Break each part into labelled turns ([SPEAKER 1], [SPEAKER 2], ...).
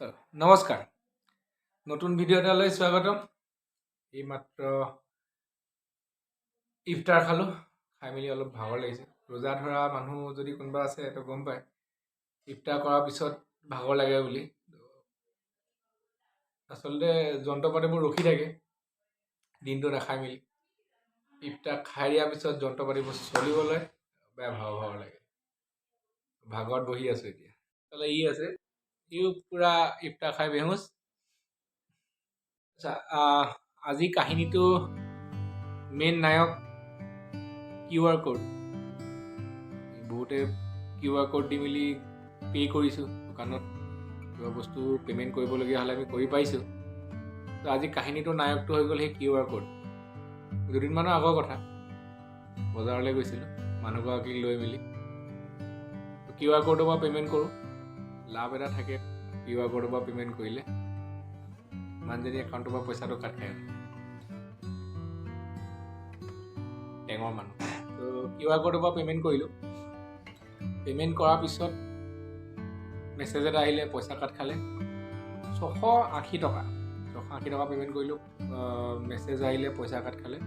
[SPEAKER 1] নমস্কাৰ, নতুন ভিডিঅ' এটালৈ স্বাগতম। এইমাত্ৰ ইফতাৰ খালোঁ। খাই মেলি অলপ ভাগৰ লাগিছে। ৰোজা ধৰা মানুহ যদি কোনোবা আছে তো গম পায়, ইফতাৰ কৰাৰ পিছত ভাগৰ লাগে বুলি। আচলতে যন্ত্ৰ পাতিবোৰ ৰখি থাকে দিনটো নাখাই মেলি। ইফতাৰ খাই দিয়াৰ পিছত যন্ত্ৰ পাতিবোৰ চলিবলৈ বেয়া ভাগৰ ভাগৰ লাগে। ভাগৰত বহি আছোঁ এতিয়া। তালে ই আছে, ইও পূৰা ইফতাৰ খাই বেহুচ। আচ্ছা, আজি কাহিনীটো মেইন নায়ক কিউ আৰ ক'ড। বহুতে কিউ আৰ ক'ড দি মেলি পে' কৰিছোঁ। দোকানত কিবা বস্তু পে'মেণ্ট কৰিবলগীয়া হ'লে আমি কৰি পাইছোঁ। তো আজি কাহিনীটোৰ নায়কটো হৈ গ'ল সেই কিউ আৰ ক'ড। দুদিনমানৰ আগৰ কথা, বজাৰলৈ গৈছিলোঁ মানুহগৰাকীক লৈ মেলি। কিউ আৰ ক'ডৰ পৰা পে'মেণ্ট কৰোঁ, লাভ এটা থাকে। কিউ আৰ ক'ডৰ পৰা পে'মেণ্ট কৰিলে মানুহজনী একাউণ্টৰ পৰা পইচাটো কাট খাই। টেঙৰ মানুহ। তো কিউ আৰ ক'ডৰ পৰা পে'মেণ্ট কৰিলোঁ। পে'মেণ্ট কৰাৰ পিছত মেছেজ এটা আহিলে, পইচা কাট খালে 680 টকা। 680 টকা পে'মেণ্ট কৰিলোঁ, মেছেজ আহিলে, পইচা কাট খালে।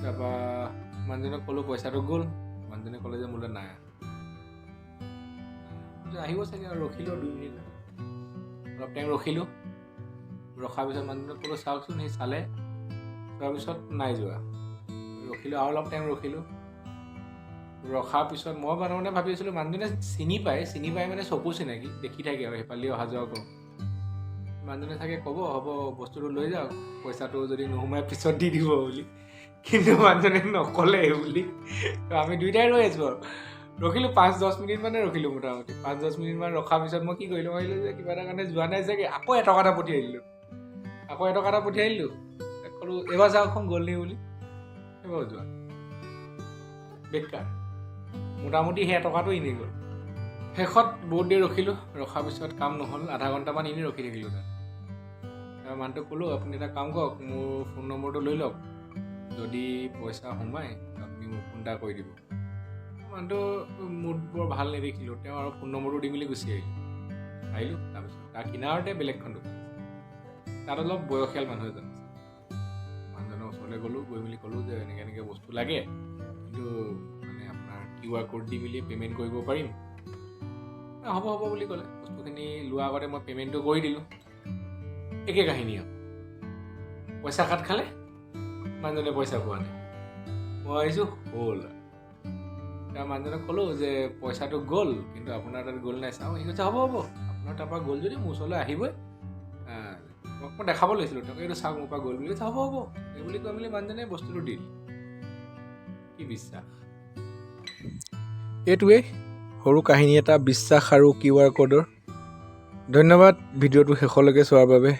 [SPEAKER 1] তাৰপৰা মানুহজনক ক'লোঁ, পইচাটো গ'ল। মানুহজনে ক'লে যে মোলৈ নাই অহা, আহিব চাগে। আৰু ৰখিলোঁ 2 মিনিট, অলপ টাইম ৰখিলোঁ। ৰখাৰ পিছত মানুহজনক ক'লোঁ, চাওকচোন। সি চালে, চোৱাৰ পিছত নাই যোৱা। ৰখিলোঁ, আৰু অলপ টাইম ৰখিলোঁ। ৰখাৰ পিছত মই মনে মনে ভাবি আছিলোঁ, মানুহজনে চিনি পায়, চিনি পায় মানে চকু চিনাকি, দেখি থাকে আৰু সেইফালেদি অহা যোৱা কৰোঁ। মানুহজনে চাগে ক'ব, হ'ব, বস্তুটো লৈ যাওক, পইচাটো যদি নোসোমাই পিছত দি দিব বুলি। কিন্তু মানুহজনে নক'লে বুলি। তো আমি দুইটাই ৰৈ আছোঁ আৰু ৰখিলোঁ 5-10 মিনিট মানে ৰখিলোঁ মোটামুটি। 5-10 মিনিটমান ৰখাৰ পিছত মই কি কৰিলোঁ, ভাবিলোঁ যে কিবা এটা কাৰণে যোৱা নাই চাগে। আকৌ 1 টকা এটা পঠিয়াই দিলোঁ। আকৌ 1 টকা এটা পঠিয়াই দিলোঁ, ক'লোঁ, এইবাৰ চাওকচোন গ'ল নি বুলি। এইবাৰো যোৱা বেকাৰ। মোটামুটি সেই 1 টকাটো এনেই গ'ল। শেষত বহুত দেৰি ৰখিলোঁ। ৰখাৰ পিছত কাম নহ'ল। আধা ঘণ্টামান এনেই ৰখি থাকিলোঁ তাত। তাৰ মানুহটোক ক'লোঁ, আপুনি এটা কাম কৰক, মোৰ ফোন নম্বৰটো লৈ লওক, যদি পইচা সোমায় আপুনি মোক ফোন এটা কৰি দিব। মানুহটো মুড বৰ ভাল নেদেখিলোঁ। তেওঁ আৰু ফোন নম্বৰটো দি মেলি গুচি আহিলোঁ। আহিলোঁ, তাৰপিছত তাৰ কিনাৰতে বেলেগখন দোকান আছে। তাত অলপ বয়সীয়াল মানুহ এজন আছে। মানুহজনৰ ওচৰলৈ গ'লোঁ। গৈ মেলি ক'লোঁ যে এনেকৈ এনেকৈ বস্তু লাগে, কিন্তু মানে আপোনাৰ কিউ আৰ ক'ড দি মেলি পে'মেণ্ট কৰিব পাৰিম। হ'ব হ'ব বুলি ক'লে। বস্তুখিনি লোৱাৰ আগতে মই পে'মেণ্টটো কৰি দিলোঁ। একে কাহিনী আৰু, পইচা কাট খালে, মানুহজনে পইচা পোৱা নাই। মই ভাবিছোঁ হ'ল আৰু। তাৰ মানুহজনক ক'লোঁ যে পইচাটো গ'ল, কিন্তু আপোনাৰ তাত গ'ল নাই চাওঁ। সি কৈছে, হ'ব হ'ব, আপোনাৰ তাৰপৰা গ'ল যদি মোৰ ওচৰলৈ আহিবই। মই দেখাব লৈছিলোঁ তেওঁক, এইটো চাওক, মোৰ পৰা গ'ল বুলি। কৈছে, হ'ব হ'ব, এই বুলি কৈ মেলি মানুহজনে বস্তুটো দি দিলে। কি বিশ্বাস! এইটোৱেই সৰু কাহিনী এটা, বিশ্বাস আৰু কিউ আৰ ক'ডৰ। ধন্যবাদ ভিডিঅ'টো শেষলৈকে চোৱাৰ বাবে।